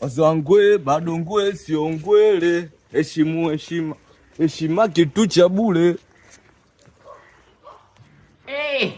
Wazangwe bado ngwe sio ngwele, heshimu heshima, heshima kitu cha bure. Hey,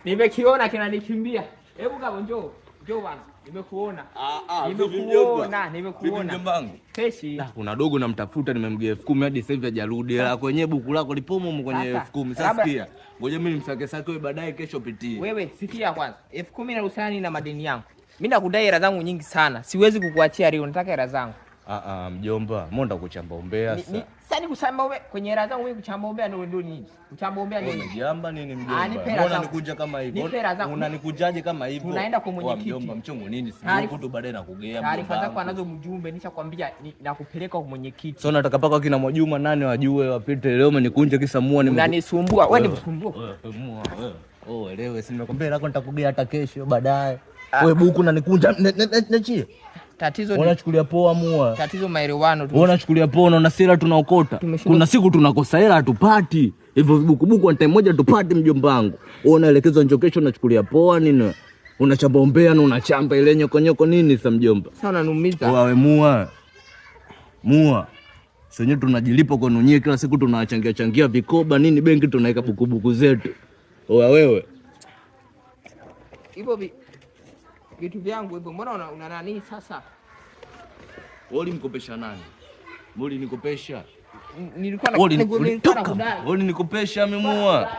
nimekiona kinanikimbia. Hebu kama njoo, njoo bwana. Nimekuona. Ah, ah, nimekuona, nimekuona. Freshi. Kuna dogo namtafuta nimemgea 10,000 hadi sasa hivi hajarudi. Hela kwenye buku lako lipomo humo kwenye 10,000. Sasa sikia. Ngoja mimi nimsake sake wewe baadaye kesho pitie. Wewe sikia kwanza. 10,000 na na madeni yangu. Mimi nakudai hela zangu nyingi sana. Siwezi kukuachia leo, nataka hela zangu. Ah ah, mjomba, mbona ndakuchamba umbea sasa? Sasa nikusamba wewe kwenye hela zangu wewe kuchamba umbea ndio ndio nini? Kuchamba umbea nini? Unajamba nini mjomba? Mbona unanikunja kama hivyo? Unanikujaje kama hivyo? Tunaenda kwa mwenyekiti. Mjomba, mchongo nini? Sijui kutu baadaye nakugea. Taarifa zako anazo mjumbe, nishakwambia nakupeleka kwa mwenyekiti. Sasa nataka paka kina Mwajuma nani wajue wapite leo umenikunja kisa mua ni unanisumbua. Wewe ni msumbua. Wewe mua wewe. Oh, elewe si nimekwambia lako nitakugea hata kesho baadaye. Wewe buku unanikunja nechie. Tatizo ni unachukulia poa mua. Tatizo maelewano tu. Unachukulia poa, unaona sera tunaokota. Kuna siku tunakosa hela hatupati. Hivyo vibukubuku time moja tupati mjomba wangu. Wewe unaelekezwa njoo kesho unachukulia poa nini? Unachamba umbea na unachamba ile nyoko nyoko nini sa mjomba? Sasa unanumiza. Wewe mua. Mua. Senye tunajilipa kwa nyie kila siku tunawachangia changia vikoba nini benki tunaweka bukubuku zetu. Oa wewe. Hivyo vitu vyangu hivyo mbona una nani sasa? Wewe ulimkopesha nani? Wewe ulinikopesha. Nilikuwa na Wewe ulinikopesha mimi mua.